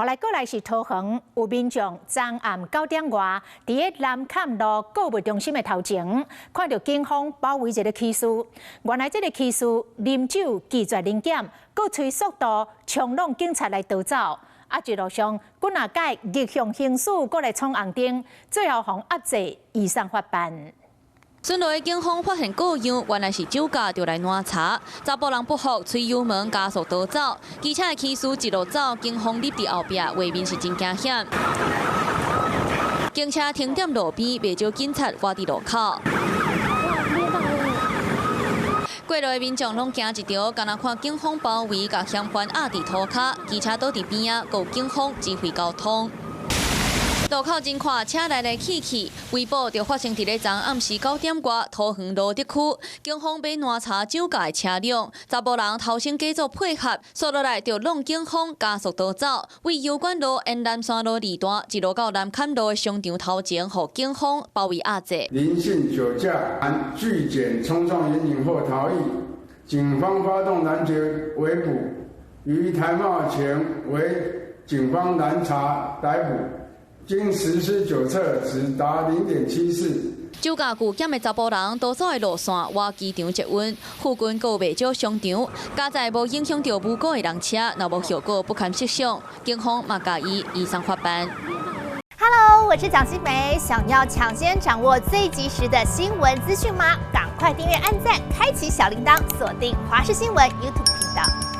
後來過來是桃園有民眾昨暗9點外，佇咧南崁路購物中心的頭前，看著警方包圍一个騎士。原來這个騎士啉酒拒絕臨檢，閣催速度衝挵警察來逃走。啊，一路上幾若擺逆向行駛，閣來闖紅燈，最後予壓制移送法辦。巡邏的警方發現過樣，原來是酒駕就來攔查。查埔人不服，催油門加速逃走。機車的騎士一路走，警方立佇後壁，畫面是真驚險。警車停踮路邊，袂少警察倚佇路口。過路的民眾攏驚一趒，敢若看警方包圍，共嫌犯壓佇塗跤，機車倒佇邊仔，閣有警方指揮交通。路口真闊，車來來去去，違報就發生佇咧昨暗時9點外，桃園蘆竹區，警方欲攔查酒駕的車輛，查埔人頭先假作配合，煞落來就挵警方加速逃走，位油管路沿南山路二段，一路到南崁路的商場頭前，予警方包圍壓制。林姓酒駕拒檢衝撞員警後逃逸，警方發動攔截圍捕，於台貿前為警方攔查逮捕。經實施酒測值達0.74。酒駕拒檢的查埔人逃走的路線，倚機場捷運附近，閣有袂少商場，佳哉無影響著無辜的人車，若無後果不堪設想。警方嘛共伊移送法辦。 Hello，我是蔣新梅，想要搶先掌握最及時的新聞資訊嗎？趕快訂閱、按讚、開啟小鈴鐺，鎖定華視新聞 YouTube 頻道。